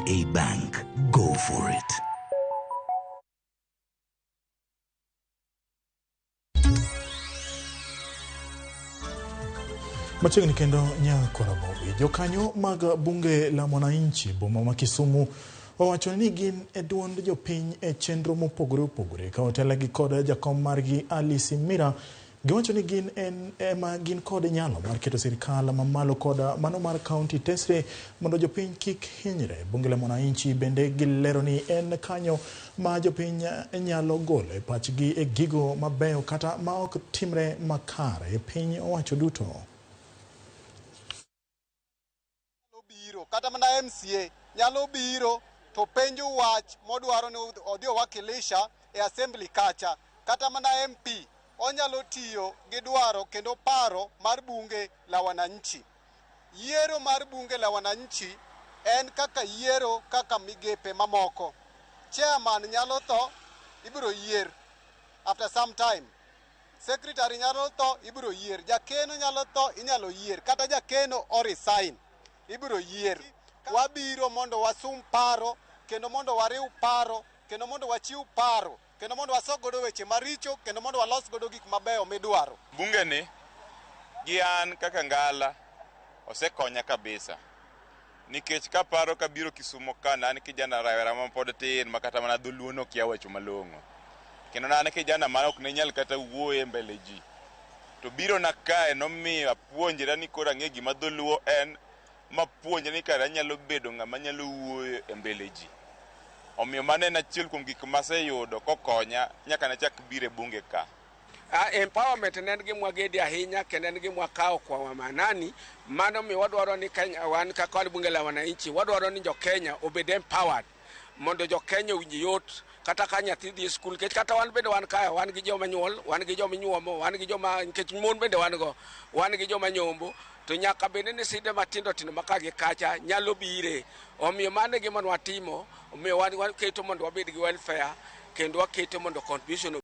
NCBA Bank. Go for it. Machiegni kendo Nyakoramogi. Jokanyo mag bunge la Mwananchi boma ma Kisumu owacho ni gin e duond jopiny e chenro mopogore opogore ka otelegi kod jakom margi Alice Mira. Giwacho ni gin en ema gin kod nyalo mar keto sirikal mamalo kod mano mar kaunti tesre mondo jopiny kik hinyre. Bunge la Mwananchi bende gilero ni en kanyo ma jopiny nyalo golo e pachgi e gigo mabeyo kata ma ok timre makare e piny owacho duto. Biro kata mana MCA nyalo biro to penjo wach modwaro ni odhi owakilisha e assembly kacha. Kata mana MP onyalo tiyo gi dwaro kendo paro mar bunge la wananchi. Yiero mar bunge la wananchi en kaka yiero kaka migepe mamoko. Chairman nyalo tho, ibiro yier after some time. Secretary nyalo tho, ibiro yier. Jakeno nyalo tho, inyalo yier. Kata jakeno o resign, ibiro yier. Wabiro mondo wasum paro, kendo mondo wariw paro, kendo mondo wachiw paro, kendo mondo wasok godo weche maricho, kendo mondo walos godo gik mabeyo midwaro. Bunge ni gi an kaka Ngala osekonya kabisa. Nikech kaparo kabiro Kisumo ka ne an kijana rawera ma pod tin ma kata mana dholuo nokia wacho malong'o. Kendo ne an kijana ma ok ne nyal kata wuoyo e mbele ji. To biro na kae nomiyo apuonjra ni koro ang'e gima dholuo en, mapuonjra ni kare anyalo bedo ng'ama nyalo wuoyo e mbele ji. Omiyo mano en achiel kuom gik maseyudo kokonya nyaka nachak biro e bunge ka. Empowerment ne en gima wagedi ahinya kendo en gima wakawo kwa maanani. Mano miyo wadwaro ni Kenya, wan kaka wan bunge la wananchi, wadwaro ni jo Kenya obed empowered mondo jo Kenya owinj yot kata ka nyathi dhi e skul, nikech kata wan bende wan kae, wan gi joma nyuol, wan gi joma inyuomo, wan gi joma, nikech mon bende wan go, wan gi joma nyombo, to nyaka bende ni side matindo tindo ma ka gi kacha nyalo bire. Omiyo mano e gima nwatimo, omiyo wan waketo mondo wabed gi welfare kendo waketo mondo contribution.